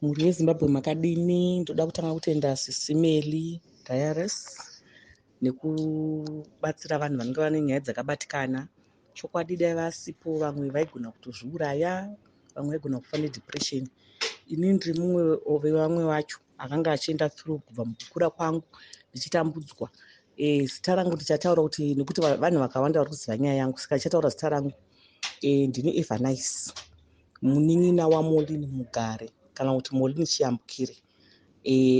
Mhuri yeZimbabwe, makadini? Ndoda kutanga kutenda Sisi Melly Diaries nekubatsira vanhu vanenge vane nyaya dzakabatikana. Chokwadi, dai vasipo, vamwe vaigona kutozviuraya, vamwe vaigona kufa nedepression. Inini ndiri mumwe wevamwe vacho akanga achienda through kubva mukukura kwangu ndichitambudzwa. Zita rangu ndichataura kuti nekuti vanhu vakawanda vari kuziva nyaya yangu, saka ndichataura zita rangu. Ndini Evanice, munin'ina waMolin Mugare, kana kuti Molin Chiyambukire.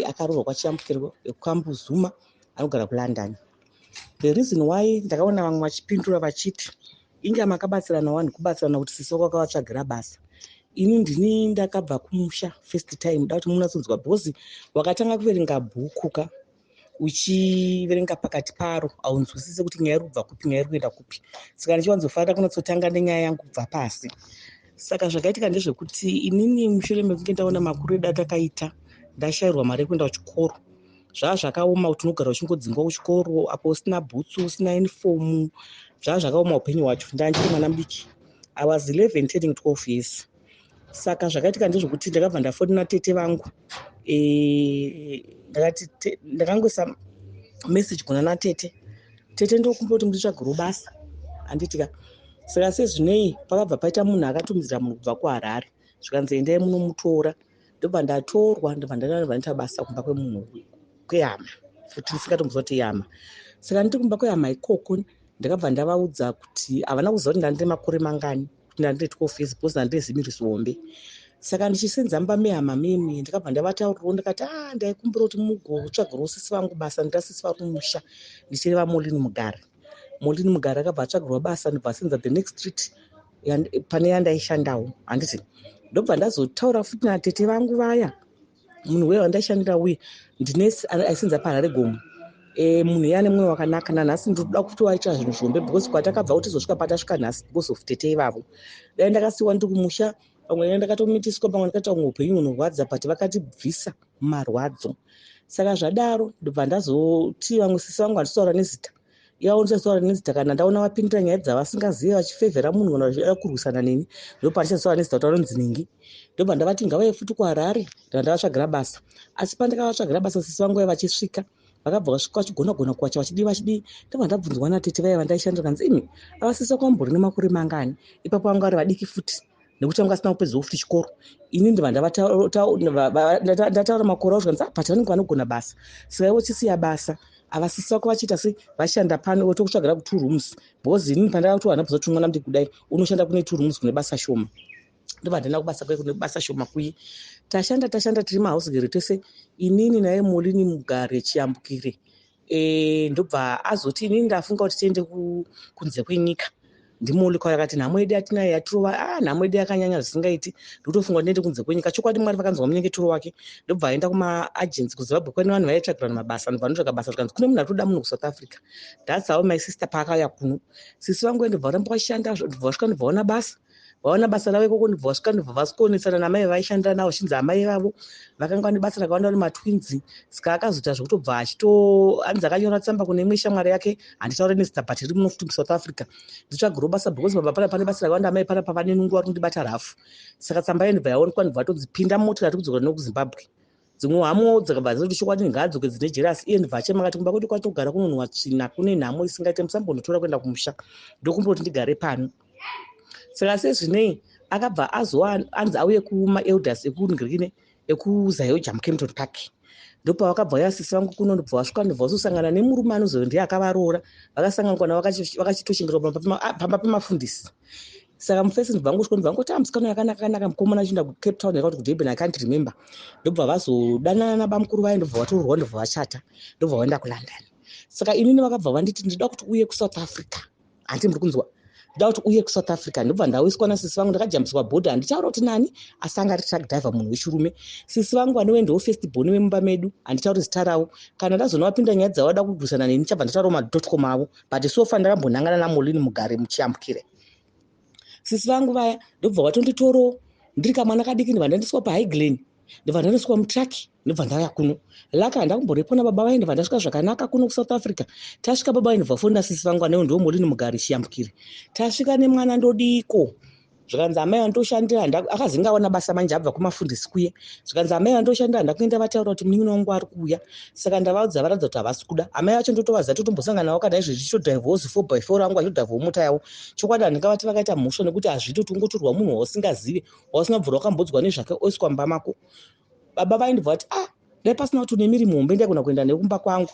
Akaroorwa kwaChiyambukire wekuKambuzuma, anogara kuLondon. The reason why ndakaona vamwe vachipindura vachiti inga makabatsirana vanhu, kubatsirana kuti sisi wako akavatsvagira basa, ini ndini ndakabva kumusha first time. Da kuti munatsonzwa, because wakatanga kuverenga bhuku ka, uchiverenga pakati paro, haunzwisisi kuti nyaya iri kubva kupi, nyaya iri kuenda kupi. Saka ndichiwanzofanira kunatsotanga nenyaya yangu kubva pasi. Saka zvakaitika ndezvekuti inini, mushure mekunge ndaona makuru edu atakaita, ndashayirwa mari yekuenda kuchikoro. Zvaa zvakaoma kuti unogara uchingodzingwa kuchikoro apo usina bhutsu, usina uniform. Zvaa zvakaoma upenyu hwacho. Ndaa ndiri mwana mudiki, I was 11 turning 12 years. Saka zvakaitika ndezvekuti ndakabva ndafonera tete vangu. Ndakati ndakangoisa message kuna natete: "Tete, ndokumbira kuti munditsvagiro basa," handitika? Saka sezvinei pakabva paita munhu akatumidzira munhu kubva kuHarare, zvikanzi, "Endai munomutora." Ndobva ndatorwa, ndobva ndaita basa kumba kwemunhu, kwehama futi, ndisingatomboziva kuti ihama. Saka ndiri kumba kwehama ikoko, ndakabva ndavaudza kuti havana kuziva kuti ndandine makore mangani, kuti ndandine 12 years, because ndandine zimi rihombe. Saka ndichisenza mumba mehama mimi, ndakabva ndavataurirawo, ndikati, "A, ndaikumbira kuti mugotsvagirawo sisi vangu basa, ndasisi vari kumusha," ndichireva Molin Mugare. Molin Mugare akabva atsvagirwa basa, ndobva asenza the next street pane yandaishandawo, handiti? Ndobva ndazotaura futi natete vangu vaya, munhu uye wandaishandira uye ndine aisenza paHarare Gomo. Munhu iye ane mwoyo wakanaka. Nanhasi ndinoda kutovaitira zvinhu zvihombe, because kwatakabva kuti tizosvika patasvika nhasi because of tete ivavo. Dai ndakasiyiwa ndiri kumusha, pamwe dai ndakatomitiswa, pamwe ndakaita umwe upenyu hunorwadza, but vakatibvisa mumarwadzo. Saka zvadaro, ndobva ndazoti vamwe sisi vangu, handitotaura nezita ivavo, ndichazotaura nezita kana ndaona vapindira nyaya dzavasingazivi, vachifevhera munhu kana vachida kurwisana neni, ndopandichazotaura nezita kuti vanonzi ningi. Ndobva ndavati ngavauye futi kuHarare, ndobva ndavatsvagira basa. Asi pandakavatsvagira basa, sisi vangu vaiva vachisvika, vakabva vasvika vachigona gona kuwacha, vachidii, vachidii. Ndobva ndabvunzwa natete vaiva vandaishandira, kanzi, "Imi, ava sisi vakwambori nemakore mangani?" Ipapo vanga vari vadiki futi, nekuti vanga vasina kupedzawo futi chikoro. Ini ndibva ndataura makore avo, zvikanzi, "Ah, but vanenge vanogona basa, saka ivo chisiya basa, ava sisi vako vachiita sei, vashanda pano, tokutsvagira ku2 rooms," because inini pandakatowana bvisa kuti mwana mudiki kudai unoshanda kune 2 rooms kune basa shoma. Ndobva ndaenda kubasa kuye kune basa shoma kuye. Tashanda, tashanda, tiri mahouse girl tese, inini naye Molini Mugare Chiyambukire. Ndobva azoti, "Inini ndafunga kuti tiende kunze kwenyika." Ndimoli kwayo akati, "Nhamo yedu yatinayo yatirova, a nhamo yedu yakanyanya zvisingaiti, ndikutofunga kuti ndiende kunze kwenyika." Chokwadi, Mwari vakanzwa munyengetero wake. Ndobva aenda kumaagency kuZimbabwe, kune vanhu vaitsvagirana mabasa. Ndobva anotsvaga basa, zvikanzi kune munhu ari kuda munhu kuSouth Africa. That's how my sister paakauya kuno. Sisi vangu ndobva varamba vachishanda, ndobva vasvika, ndobva vaona basa, vaona basa ravo ikoko. Ndobva vasvika, ndobva vasikuonetsana namai vaishandira navo, chinzi amai vavo vakanga vane basa rakawanda, vane matwins. Saka akazoita zvekutobva achito anzi akanyora tsamba kune imwe shamwari yake, handitaure nezita, but iri muno futi muSouth Africa, "Nditsvagiro basa, because baba pana pane basa rakawanda, amai panapa vane nungu, vari kundibata rafu." Saka tsamba iyo ndobva yaonekwa, ndobva vatonzi, "Pinda mumotokari, tikudzokera nokuZimbabwe." Dzimwe hamo dzakabva dzoti chokwadi ngaadzoke, dzine jealous. Iye ndobva achema, akati, "Kumba kwedu kwatogara kunonhuwa tsvina, kune nhamo isingaite, musambondotora kuenda kumusha, ndokumbira kuti ndigare pano." Saka sezvinei akabva azoa anzi auye kumaelders ekungirikine, ekuZAOGA muKempton Park. Ndopavakabva uya sisi vangu kuno, ndobva vasvika, ndobva vazosangana nemurume anozove ndiye akavaroora. Vakasanganikwa vakachitochengetwa pamba pemafundisi. Saka mufesi ndobva vangosvika, ndobva vangoti, "Musikana yakanaka kanaka." Mukomana achienda kuCape Town, yakati kuDurban, I can't remember. Ndobva vazodanana nabamukuru vaye, ndobva vatorwa, ndobva vachata, ndobva vaenda kuLondon. Saka inini vakabva vanditi, "Ndinoda kuti uye kuSouth Africa." Handiti muri kunzwa? "Ndoda kuti uye kuSouth Africa." Ndobva ndawiswa nasisi vangu, ndakajambiswa bhodha, handitaura kuti nani, asi anga ari truck driver, munhu wechirume. Sisi vangu vanove ndo first born vemumba medu, handitauri zita ravo. Kana ndazona vapinda nyaya dzavada kurwisana neni, chabva ndataurawo madotcom avo, but so far ndakambonangana naMolini Mugare Muchiyambukire. Sisi vangu vaya ndobva vatonditorowo ndiri kamwana kadiki, ndobva ndandiswa paHiglen, ndobva ndandiswa mutruck, ndobva ndauya kuno. Laka handakumborepona baba vai, ndobva ndasvika zvakanaka kuno kuSouth Africa. Tasvika, baba vai ndobva fonda sisi vangu anewo, ndo Molini Mugare Chiyambukire, "Tasvika nemwana, ndodiko?" Zvikanzi, "Amai vandoshandira," akazinga awana basa manje, abva kumafundisi kuye. Zvikanzi, "Amai vandoshandira, handakuenda vataura kuti munin'ina wangu ari kuuya, saka ndavaudza, varatidza kuti havasi kuda." Amai vacho ndotovaziva, totombosangana navo kana izvezvi, chitodhraivhawo zi 4x4 rangu, achitodhraivhawo mota yavo. Chokwadi handingavati vakaita mhosva, nekuti hazviiti kuti ungotorwa munhu wausingazive, wausina kubvura wakambodzwa nezvake, oiswa mumba mako. Baba vaindibva vati, "Ah, dai pasina kuti une miri muhombe, ndaigona kuenda newe kumba kwangu.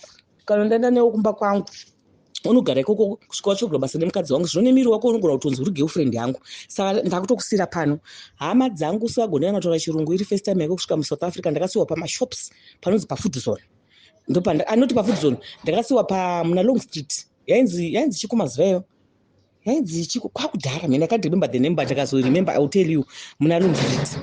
Kana ndaenda newe kumba kwangu, unogara ikoko kusvika watsvagirwa basa nemukadzi wangu. Zvino nemiri wako unogona kutonzi uri girlfriend yangu, saka ndakutokusiyira pano." Hama dzangu, usingagoni kutaura chirungu, iri first time yako kusvika muSouth Africa, ndakasiyiwa pamashops panonzi paFood Zone. Anoti paFood Zone, ndakasiyiwa pamuna Long Street. Yainzi chiko mazuva iyoyo? Yainzi chiko kwakudhara mene? I can't remember the name, but akazoremember, I will tell you. Muna Long Street.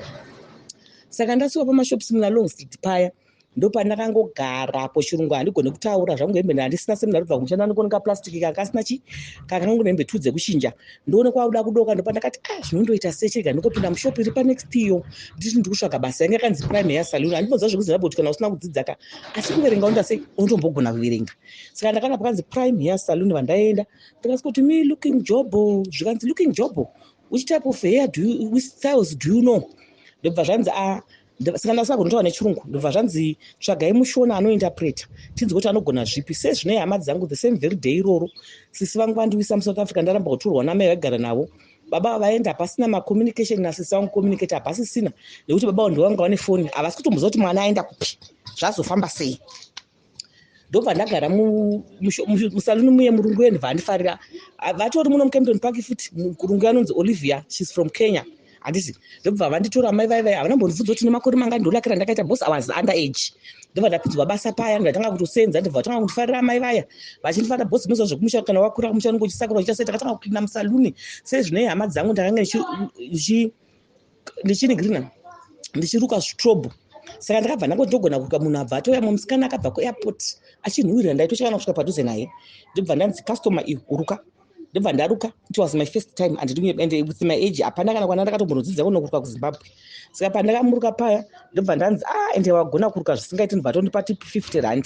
Saka ndasiyiwa pamashops muna Long Street paya, ndopandakangogarapo. Chirungu handigoni kutaura zvangu, hembe handisina, semunhu kumusha ndandikuoneka plastic kakasina chi kakangone hembe tu dzekuchinja. Ndoonekwa kuda kudoka. Ndopandakati, "Ah, zvinondoita sei? Chirega ndingopinda mushopu iri panext iyo, nditi ndiri kutsvaga basa." Yange yakanzi Prime Hair Saloon. Handimboziva zvekuZimbabwe kuti kana usina kudzidza ka, asi kuverenga unoita sei, unotombogona kuverenga. Saka ndakana pakanzi Prime Hair Saloon, vandaenda, ndikasvika kuti, "Me looking job." Zvikanzi, "Looking job? Which type of hair do you, which styles do you know?" Ndobva zvanzi, "A." Saka ndasaka kunotaura nechirungu. Ndobva zvanzi, "Tsvagai mushona anointerpreta, tinzwe kuti anogona zvipi." Sezvinei, hama dzangu, the same very day iroro, sisi vangu vandiwisa muSouth Africa, ndaramba kutorwa namai vaigara navo. Baba vaenda, hapasina macommunication nasisi vangu, communicate hapasisina, nekuti baba ndo vanga vane foni, havasi kutomboziva kuti mwana aenda kupi, zvazofamba sei. Ndobva ndagara musaluni muye. Murungu yendibva andifarira, vatori muno muKempton Park futi. Murungu anonzi Olivia, she's from Kenya, handiti? Ndobva vanditora mai vaivai, havana mbondibvunza kuti nemakore manga ndolakira ndakaita, because I was under age. Ndobva ndapinzwa basa paya, ndatanga kutosenza. Ndobva vatanga kundifarira mai vaya, vachindifarira because munoziva zvekumusha, kana wakura kumusha unenge uchisakura uchiita sei. Takatanga kupinda musaluni. Sezvinei, hama dzangu, ndakanga ndichinigirina, ndichiruka strobe. Saka ndakabva ndangoti ndogona kuruka. Munhu abva atouya, musikana akabva kuairport achinhuhwirira, ndaitochakana kusvika padhuze naye. Ndobva ndanzi, "Customer iyo, uruka." Ndobva ndaruka. It was my first time, and with my age, hapana kana kwana ndakatombonodzidza kunokuruka kuZimbabwe. Saka pandakamuruka paya, ndobva ndanzi, "Ah, ende wagona kuruka zvisingaiti." Ndobva tondipa tip 50 rand.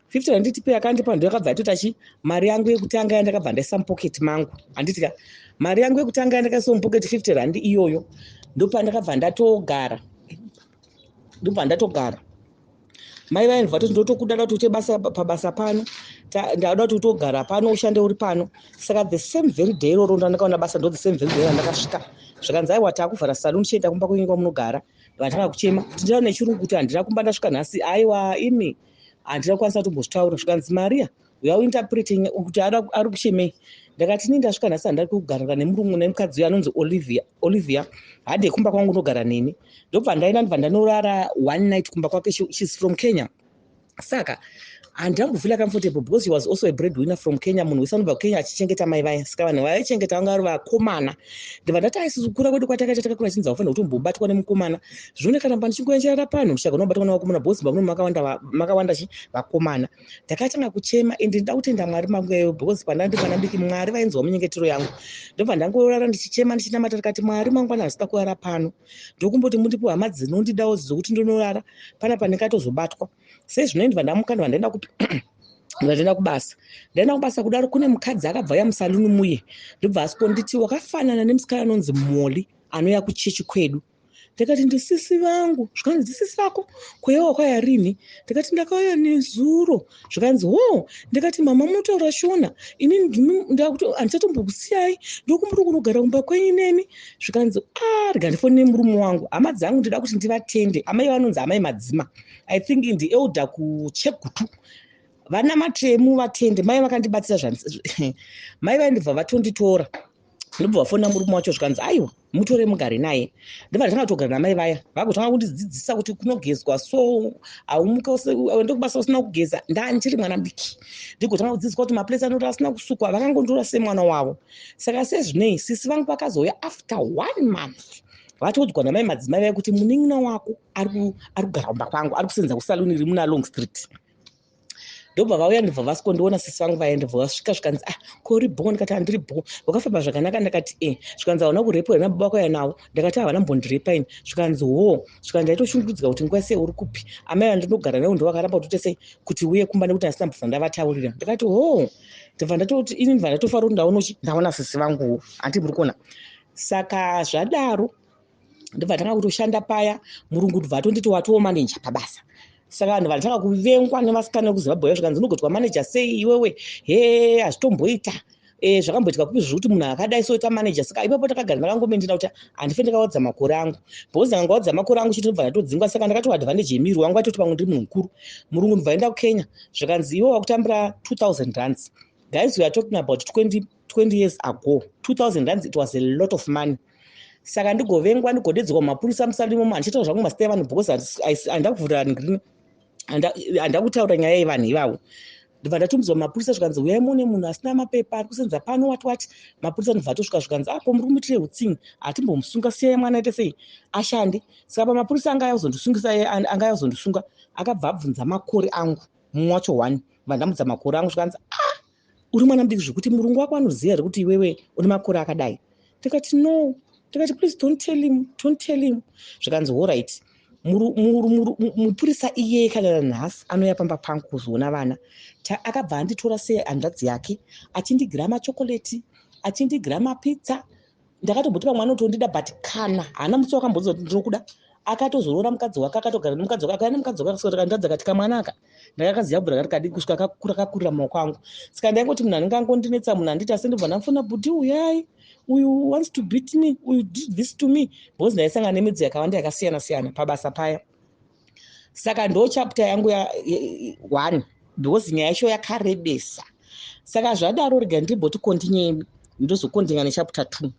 50 rand tip yakandipa ndo yakabva yatota chi mari yangu yekutanga yandakabva ndaisa mupoketi mangu, handiti ka? Mari yangu yekutanga yandakaisa mupoketi, 50 rand iyoyo, ndopandakabva ndatogara. Ndobva ndatogara. Mai vaindibva toti, "Ndotokuda kuti uite basa pabasa pano, ndada kuti utogara pano, ushande uri pano." Saka the same very day iroro ndandakaona basa, ndo the same very day randakasvika. Zvakanzi, "Aiwa, taakuvhara saluni, chienda kumba kwenyu kwamunogara." Vatanga kuchema kuti ndira nechirungu kuti handina kumba, ndasvika nhasi. Aiwa, imi, handina kukwanisa kutombozvitaura. Zvikanzi, "Maria, uya uinterprete kuti ari kuchemei." Ndakati, "Ini ndasvika nhasi, handari kugara nemurungu, nemukadzi uyo anonzi Olivia. Olivia hande kumba kwangu, unogara neni." Ndobva ndaenda, ndobva ndanorara one night kumba kwake. She's from Kenya, saka handambofeela comfortable because he was also a breadwinner from Kenya. Munhu wese anobva kuKenya achichengeta mai vaya, saka vanhu vaichengeta vanga vari vakomana. Ndibva ndati, "Aisusu kura kwedu kwatakaita, takakura chinzi haufanira kutombobatwa nemukomana. Zvino karamba ndichingoenjerera pano, ndichagona kubatwa nevakomana, because muno makawanda chi vakomana." Ndakatanga kuchema, ende ndida kutenda Mwari manguyayo, because pandandi mwana diki, Mwari vainzwa munyengetero yangu. Ndobva ndangorara ndichichema, ndichinamata, ndikati, "Mwari, mangwana handisida kurara pano. Ndokumboti mundipe hama dzinondidawo dzokuti ndinorara panapa, ndingatozobatwa." Sezvino ndibva ndamuka, ndibva ndaenda kupi? Ndaenda kubasa. Ndaenda kubasa kudaro, kune mukadzi akabva uya musaluni muye, ndobva asvikonditi, "Wakafanana nemusikana anonzi Moli, anouya kuchechi kwedu." Ndikati, "Ndisisi vangu." Zvikanzi, "Ndisisi vako? Kweiwa wakauya rini?" Ndikati, "Ndakauya nezuro." Zvikanzi, "Ho." Ndikati, "Mama, munotaura Shona, ini handichatombokusiyai, ndokumburi kunogara kumba kwenyu nemi." Zvikanzi, "A, rega ndifone nemurume wangu." Hama dzangu, ndida kuti ndivatende amai vanonzi amai Madzima, I think ndi elder kuChegutu. Vana matemu, vatende mai vakandibatsira. Mai vaindibva vatonditora, ndobva vafona murume wacho. Zvikanzi, "Aiwa, mutore mugare naye." Ndobva ndatanga kutogara namai vaya. Vagotanga kundidzidzisa kuti kunogezwa so, haumuka uende kubasa usina kugeza. Ndandichiri mwana mudiki, ndigotanga kudzidziswa kuti maplates anoti asina kusukwa. Vakangonditora semwana wavo. Saka sezvinei, sisi vangu vakazouya after one month, vatoudzwa namai madzimai vaya kuti munin'ina wako ari kugara kumba kwangu, ari kusenza kusaluni iri muna Long Street. Ndobva vauya, ndobva vasvikondiona sisi vangu vaya. Ndobva vasvika, zvikanzi, "Ah, ko uri bho?" Ndikati, "Handiri bho." "Wakafamba zvakanaka?" Ndakati, "E." Zvikanzi, "Hauna kurepwa here nababa vako nawo?" Ndakati, "Havana mbondirepa ini." Zvikanzi, "Ho." Zvikanzi, "Ndaitoshungurudzika kuti nguva sei, uri kupi? Amai vandinogara navo ndo vakaramba kuti sei kuti uye kumba, nekuti handisina mbobva ndavataurira." Ndakati, "Ho." Ndobva ndatoti ini ndobva ndatofara kuti ndaonochi ndaona sisi vanguwo, handi muri kuona? Saka zvadaro ndobva tanga kutoshanda paya. Murungu ndobva atonditi watiwo maneja pabasa. Saka vanhu vanotanga kuvengwa nevasikana vekuZimbabwe, zvikanzi unogotwa maneja sei iwewe? He, hazvitomboita. Zvakamboitika kupi zvekuti munhu akadai soita maneja? Saka ipapo takagara ndakangomendina kuti handife ndakawadza makore angu, because ndangawadza makore angu chete ndobva ndatodzingwa. Saka ndakatora advantage yemiri wangu, aitoti pamwe ndiri munhu mukuru. Murungu ndobva enda kuKenya, zvikanzi iwe wakutambira 2000 rands. Guys, we are talking about 20 years ago. 2000 rands, it was a lot of money. Saka ndigovengwa, ndigodedzwa mumapurisa musali imomo. Handichataura zvangu mazita evanhu because handida kuvhurira, handida kutaura nyaya yevanhu ivavo. Ndobva ndatumidzwa mapurisa, zvikanzi uyai muone munhu asina mapepa ari kusenza pano, wati wati. Mapurisa ndobva atosvika, zvikanzi ako muri kumuitire utsinyi, hatimbomusunga, siyai mwana aite sei, ashande. Saka pamapurisa anga ayazondisungisa, anga ayazondisunga, akabva abvunza makore angu. Mumwe wacho one vandamudza makore angu, zvikanzi, "Ah, uri mwana mudiki zvekuti murungu wako anoziva here kuti iwewe une makore akadai?" Ndikati, "No." Ndikati, "Please don't tell him, don't tell him." Zvikanzi, "Alright." Mupurisa iyeye kana nanhasi anouya pamba pangu kuzoona vana. Akabva anditora sehanzvadzi yake, achindigira machokoreti, achindigira mapizza. Ndakatomboti pamwe anotondida, but kana haana musi wakambonzwa kuti ndinokuda. Akatozoroora mukadzi wake, akatogara nemukadzi wake, akauya nemukadzi wake, akasvika kandadza kati kamwana aka ndakakaziva kubvira kari kadiki kusvika kakura, kakurira mumaoko angu. Saka ndaingoti munhu anenge angondinetsa, munhu anditi asi ndobva ndamufona, "Bhuti, uyai, uyu wants to beat me, uyu did this to me," because ndaisangana nemidzi yakawanda yakasiyana siyana pabasa paya. Saka ndo chapter yangu ya one, because nyaya yacho yakarebesa. Saka zvadaro, rega ndimboti continue, ndozokontinya nechapter 2.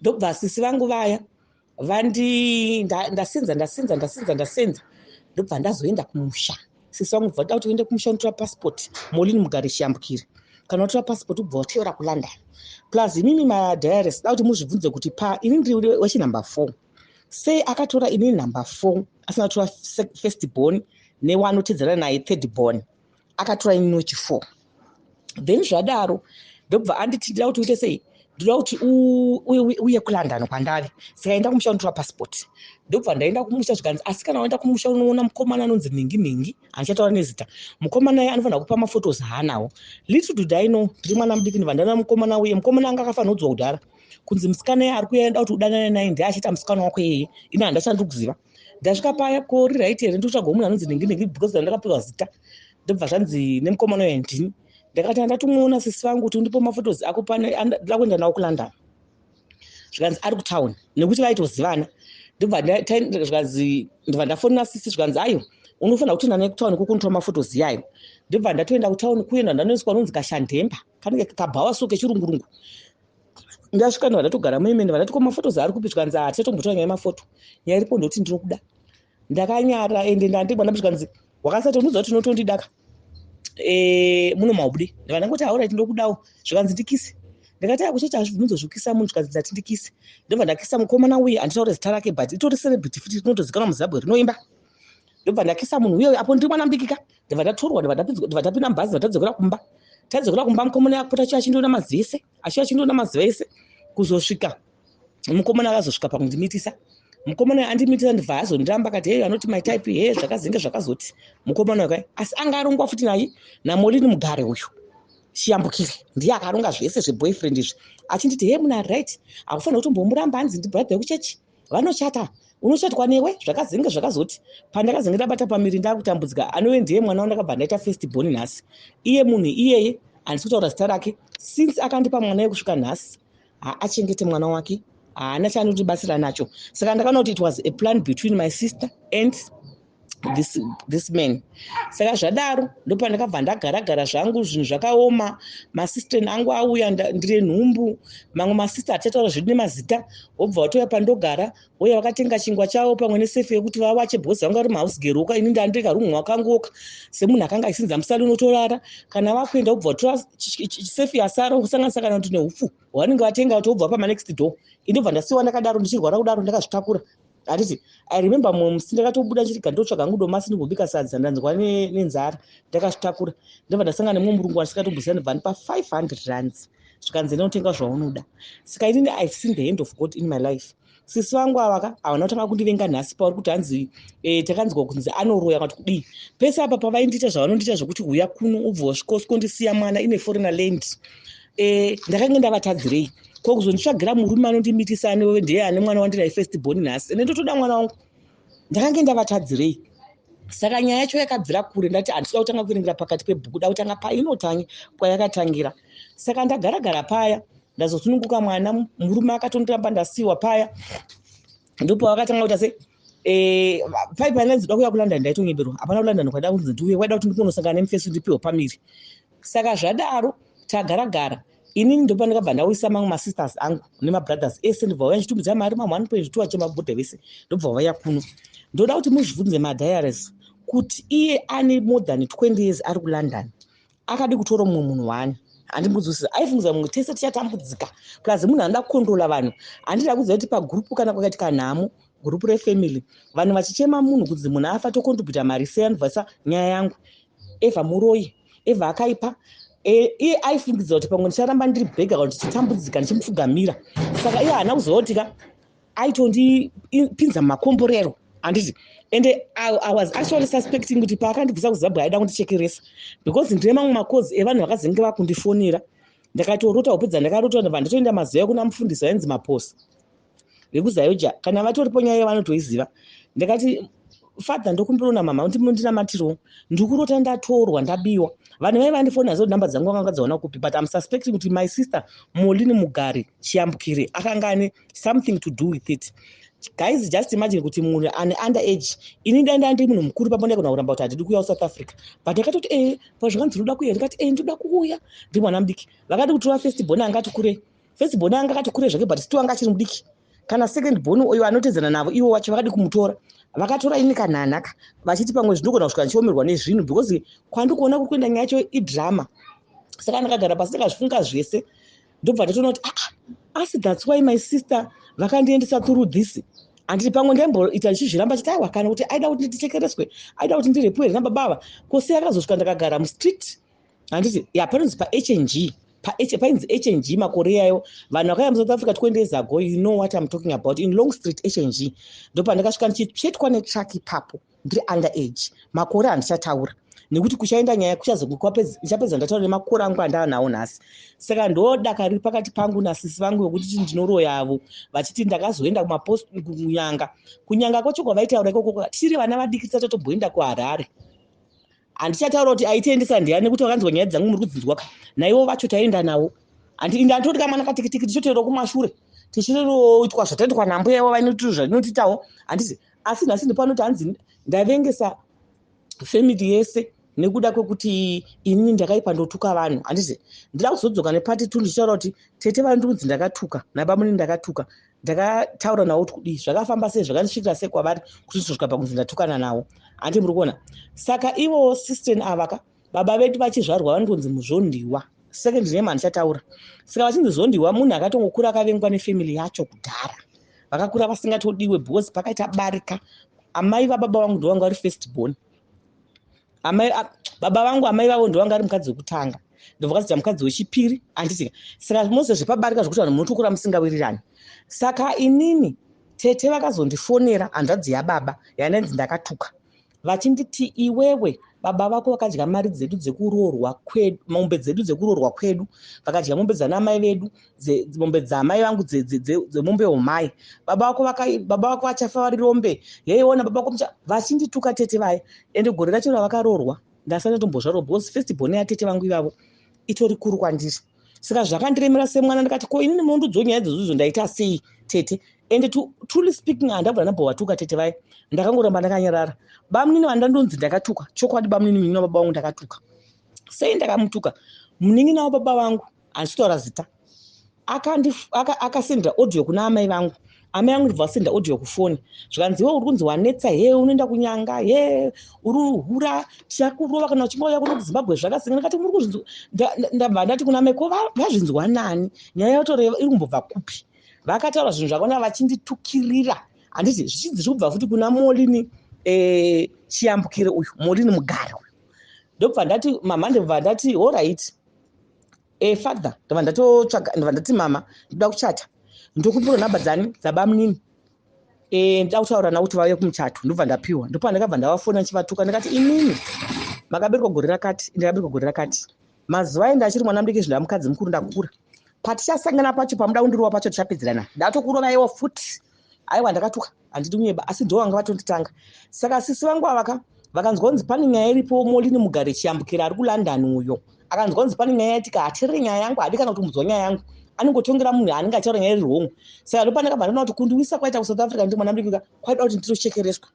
Ndobva sisi vangu vaya vandi ndasenza, ndasenza, ndasenza, ndasenza, ndobva ndazoenda kumusha. Sisi vangu bva da kuti uende kumusha unotora passport. Molini Mugari Chiyambukire, kana watora passport ubva wateura kuLondon. Plus imimi madiaries, da kuti muzvibvunze kuti pa ini ndiri wechinumber 4, sei akatora inini number 4, asina kutora first born newanotedzerana naye third born? Akatora inini wechi4. Then zvadaro ndobva anditi, "Ndida kuti uite sei? Ndoda kuti uye kuLondon kwandave. Saka enda kumusha unotora passport." Ndobva ndaenda kumusha, zvikanzi, "Asi kana waenda kumusha unoona mukomana anonzi nhingi nhingi." Handichataura nezita. Mukomana iye anofanira kupa maphotos haanawo. Little did I know, ndiri mwana mudiki, ndibva ndaona mukomana uye. Mukomana anga akafanira kudzwa kudhara kunzi musikana iye ari kuenda kuti udanane naye ndiye achiita musikana wako iyeye. Ine handachandiri kuziva. Ndasvika paya, kori right here, ndikutsvaga munhu anonzi nhingi nhingi, because ndakapiwa zita. Ndobva zvanzi nemukomana uye, "Ndini." Ndakati, "Handatomuona sisi vangu kuti undipe maphotos ako pane ndida kuenda nawo kuLondon." Zvikanzi, "Ari kutauni," nekuti vaitozivana. Ndobva zvikanzi, ndobva ndafonera sisi, zvikanzi, "Ayo, unofanira kutoenda naye kutauni koko unotora maphotos iyayo." Ndobva ndatoenda kutauni kuenda, ndanoiswa nonzi kashandemba, kanenge kabhawa so kechirungurungu. Ndasvika, ndobva ndatogara muimene. Ndati, "Ko maphotos ari kupi?" Zvikanzi, "Hatichatombotora nyaya yemafoto, nyaya iripo ndoti ndinokuda." Ndakanyara ende ndandibwa. Zvikanzi, "Wakasati unoziva kuti unotondidaka muno maubudi." Ndobva ndangoti, "Alright, ndokudawo." Zvikanzi, "Ndikise." Ndikati, "Akuchechi hazvibvunzo zvokisa munhu." Zvikanzi, "Ndati ndikise." Ndobva ndakisa mukomana uye, handitaure zita rake, but itori celebrity futi, rinotozikanwa muZimbabwe, rinoimba. Ndobva ndakisa munhu uye apo ndiri mwana mudikika. Ndobva ndatorwa, ndobva ndapinda mubhazi, ndobva tadzokera kumba. Tadzokera kumba, mukomana akapota achiuya achindiona mazuva ese, achiuya achindiona mazuva ese, kuzosvika mukomana akazosvika pakundimitisa. Mukomana andimitisa, ndibva azondiramba, akati, "Hey, anoti my type." He, zvakazinge zvakazoti mukomana uyu asi anga arongwa futi naye naMolini Mugare uyu Chiyambukire, ndiye akaronga zvese zveboyfriend izvi, achinditi, "He, munhu ari right, hakufanira kutombomuramba, hanzi ndibrother yekuchechi, vanochata, unochatwa newe." Zvakazinge zvakazoti pandakazenge ndabata pamiri, ndakutambudzika. Anove ndiye mwana wandakabva ndaita first born nhasi. Iye munhu iyeye, handisi kutaura zita rake, since akandipa mwana yekusvika nhasi haachengete mwana wake, haana chaanotibatsira nacho. Saka ndakaona kuti it was a plan between my sister and this man. Saka zvadaro ndopandakabva ndagara-gara zvangu. Zvinhu zvakaoma, masistren angu auya, ndire nhumbu. Mamwe masista, hatichataura zvedu nemazita, wobva watouya pandogara, uye vakatenga chingwa chavo pamwe nesefu yekuti vawache, because vanga vari muhouse girl. Ini ndandiri karumu wakangoka semunhu akanga achisinza musali unotorara. Kana vakuenda, wobva watora sefu yasara, kusanganisa kana kuti neupfu hwavanenge vatenga, kuti wobva pamanext door. Indobva ndasiwa ndakadaro, ndichirwara kudaro, ndakazvitakura. Handiti I remember mumwe musi ndakatobuda ndichiti gandotsvaga hangu domasi ndimbobika sadza, ndanzwa nenzara, ndakazvitakura. Ndobva ndasangana nemumwe murungu wandisingatomboziva, ndobva ndipa 500 rands, zvikanzi, "Ndinotenga zvaunoda." Saka inini, I've seen the hand of God in my life. Sisi vangu avaka havana kutanga kundivenga nhasi pauri kuti hanzi takanzwa kunzi anoroya kati kudii. Pese apa pavaindiita zvavanondiita zvokuti huya kuno, ubva wasvika usvikondisiya mwana ine foreigner land, ndakange ndavatadzirei? Ko kuzonditsvagira murume anondimitisa ane ndiye ane mwana wandinaye first born nhasi, ende ndotoda mwana wangu. Ndakange ndavatadzirei? Saka nyaya yacho yakabvira kure. Ndati handisida kutanga kuverengera pakati pebhuku, da kutanga painotangi kwayakatangira. Saka ndagaragara paya, ndazosununguka mwana, murume akatondiramba, ndasiyiwa paya. Ndopavakatanga kuita se pai pandainzi da kuuya kuLondon, ndaitonyeberwa. Hapana kuLondon kwaida kunzi ndiuye, kwaida kuti ndikunosangana nemufesi ndipiwe pamiri. Saka zvadaro, tagaragara, inini ndopandakabva ndauyisa mamwe masisters angu nemabrothers ese, ndobva vauya ndichitumidza mari mamwe 1.2 achemabhodha vese, ndobva vauya kuno. Ndoda kuti muzvibvunze madiaries kuti iye ane more than 20 years ari kuLondon, akadi kutora mumwe munhu wani? Handimbudzwisisa. Aifungiza mumwe tese tichatambudzika, plus munhu anoda kukontrola vanhu. Handida kuziva kuti pagurupu kana kwakaitika nhamo, gurupu refamily, vanhu vachichema munhu kunzi munhu afa, tokontributa mari sei? Anobvasa nyaya yangu, Eva muroi, Eva akaipa. Iye aifungidzira kuti pamwe ndicharamba ndiri bhega kana ndichitambudzika ndichimupfugamira. Saka iye haana kuziva kuti ka aitondipinza mumakomborero, handiti? Ende I was actually suspecting kuti paakandibvisa kuZimbabwe aida kundichekeresa, because ndine mamwe makozi evanhu vakazenge vakundifonera. Ndakatorota hope dzandakarota, ndabva ndatoenda mazuva kuna mufundisi vainzi Maposa vekuZAOGA. Kana vatoripo, nyaya yavanotoiziva. Ndakati, "Father, ndokumbirawo namama kuti mundinamatirewo, ndikurota ndatorwa, ndabiwa." Vanhu vai vandifonera zoti namba dzangu vakanga dzaona kupi? But I'm suspecting kuti my sister Molini Mugari Chiyambukire akanga ane something to do with it. Guys, just imagine kuti munhu ane under age, ini ndaenda ndiri munhu mukuru, papo ndaigona kuramba kuti handidi kuuya kuSouth Africa, but ndakatoti pazvakanzi ndoda kuuya, ndikati, "Ndoda kuuya." Ndiri mwana mudiki. Vakati kutora first born angati kurei, first born anga akati kurei zvake, but still anga achiri mudiki. Kana second born uyo anotedzana navo, ivo wacho vakadi kumutora, vakatora ini kanhanhaka, vachiti pamwe zvinogona kusvika ndichiomerwa nezvinhu, because kwandikuona kuri kuenda nyaya yacho idrama. Saka ndakagara pasi, ndakazvifunga zvese, ndobva ndatoona kuti aa, asi that's why my sister vakandiendesa through this, handiti? Pamwe ndaimboita ndichizviramba chiti aiwa, kana kuti aida kuti ndichekereswe, aida kuti ndirepiwe here nababa ava? Kose akazosvika ndakagara mustreet, handiti? Ya, panonzi paHNG, painzi HNG makore iyayo. Vanhu vakauya muSouth Africa 20 years ago, you know what I'm talking about. In Long Street, HNG, ndopandakasvika ndichitsvetwa netruck ipapo, ndiri under age. Makore handichataura nekuti kuchaenda nyaya kuchazoichapedza ndataura nemakore angu andanawo nhasi. Saka ndodaka riri pakati pangu nasisi vangu vekuti ndinoroyavo, vachiti ndakazoenda kunyanga. Kunyanga kwacho kwavaitaura ikoko, tichiri vana vadiki, tisati tatomboenda kuHarare. Handichataura kuti aitiendesa ndiani, nekuti vakanzwa nyaya dzangu muri kudzinzwaka naivo vacho. Taenda navo, handitori kamwana katikitiki, tichitoerawo kumashure, tichitoitwa zvataitwa nambuya ivo vainoti zvatinotiitawo, handiti? Asi nhasi ndipanoti hanzi ndavengesa family yese nekuda kwekuti inini ndakaipa, ndotuka vanhu, handiti? Ndida kuzodzoka nepart two ndichitaura kuti tete vandikunzi ndakatuka nabamunini ndakatuka, ndakataura navo kuti kudii, zvakafamba sei, zvakandisvikira sei kwavari kuti tizosvika pakunzi ndatukana navo, handi muri kuona? Saka ivo sister avaka, baba vedu vachizvarwa vanotonzi Muzvondiwa, second name handichataura. Saka vachinzi Zondiwa, munhu akatongokura akavengwa nefamily yacho kudhara, vakakura vasingatodiwe because pakaita barika. Amai vababa vangu ndovanga vari first born. Amai baba vangu, amai vavo ndovanga ari mukadzi wekutanga, ndobva kazoita mukadzi wechipiri, handiti? Saka mose zvepabarika zvokuti vanhu munotokura musingawirirani. Saka inini tete vakazondifonera, hanzvadzi yababa yandainzi ndakatuka, vachinditi, "Iwewe, baba vako vakadya mari dzedu dzekuroorwa kwedu, mombe dzedu dzekuroorwa kwedu. Vakadya mombe dzanamai vedu, mombe dzamai vangu, dzemombe womai. Baba vako vachafa vari rombe. Yeiona baba vako." Vachindituka tete vaya. Ende gore racho ravakaroorwa ndasati ndatombozvarwa, because first born yatete vangu ivavo itori kuru kwandiri. Saka zvakandiremera semwana. Ndikati, "Ko inini munondidzo nyaya idzodzo, ndaita sei, tete?" And truly speaking, handabva ndambovatuka tete vaya, ndakangoramba ndakanyarara. Bamunini vandandonzi ndakatuka, chokwadi bamunini, munin'ina wababa vangu, ndakatuka sei? Ndakamutuka munin'ina wababa vangu, handisi kutaura zita, akasendera audio kuna amai vangu. Amai vangu ndibva vasenda audio kufoni, zvikanzi, "Iwe uri kunzi wanetsa he, unoenda kunyanga he, uri hura, tichakurova kana uchinge uya kuno kuZimbabwe." Zvakasinga. Ndikati, "Muri kuzvinzwa?" Ndabva ndati kuna amai, "Ko vazvinzwa nani? Nyaya yatoreva iri kumbobva kupi?" Vakataura zvinhu zvakona vachinditukirira, handiti? Zvichinzi zviri kubva futi kuna Molini Chiyambukire uyu, Molini Mugari uyu. Ndobva ndati, "Mama," ndobva ndati, "Alright, father." Ndobva ndatotsvaga, ndobva ndati, "Mama, ndoda kuchata, ndokumbura nhamba dzani dzabamunini, ndoda kutaura navo kuti vauye kumuchato." Ndobva ndapiwa. Ndopa ndakabva ndavafona ndichivatuka. Ndakati, "Imimi makaberekwa gore rakati, ndakaberekwa gore rakati. Mazuva enda achiri mwana mudiki, zvinda mukadzi mukuru, ndakura. Patichasangana pacho, pamuda kundirova pacho, tichapedzerana. Ndatokurovaiwo futi. Aiwa, ndakatuka, handidi kunyeba, asi ndo vanga vatonditanga. Saka sisi vangu avaka vakanzwa kunzi pane nyaya iripo, Molini Mugare Chiyambukira ari kuLondon uyo, akanzwa kunzi pane nyaya yaitika, hatiriri nyaya yangu, hadi kana kutomudzwa nyaya yangu, anongotongera munhu anenge achitaura nyaya iri wrong. Saka ndopandakabva ndaona kuti kundiwisa kwaita kuSouth Africa ndi mwana mudiki kwaida kuti nditochekereswa.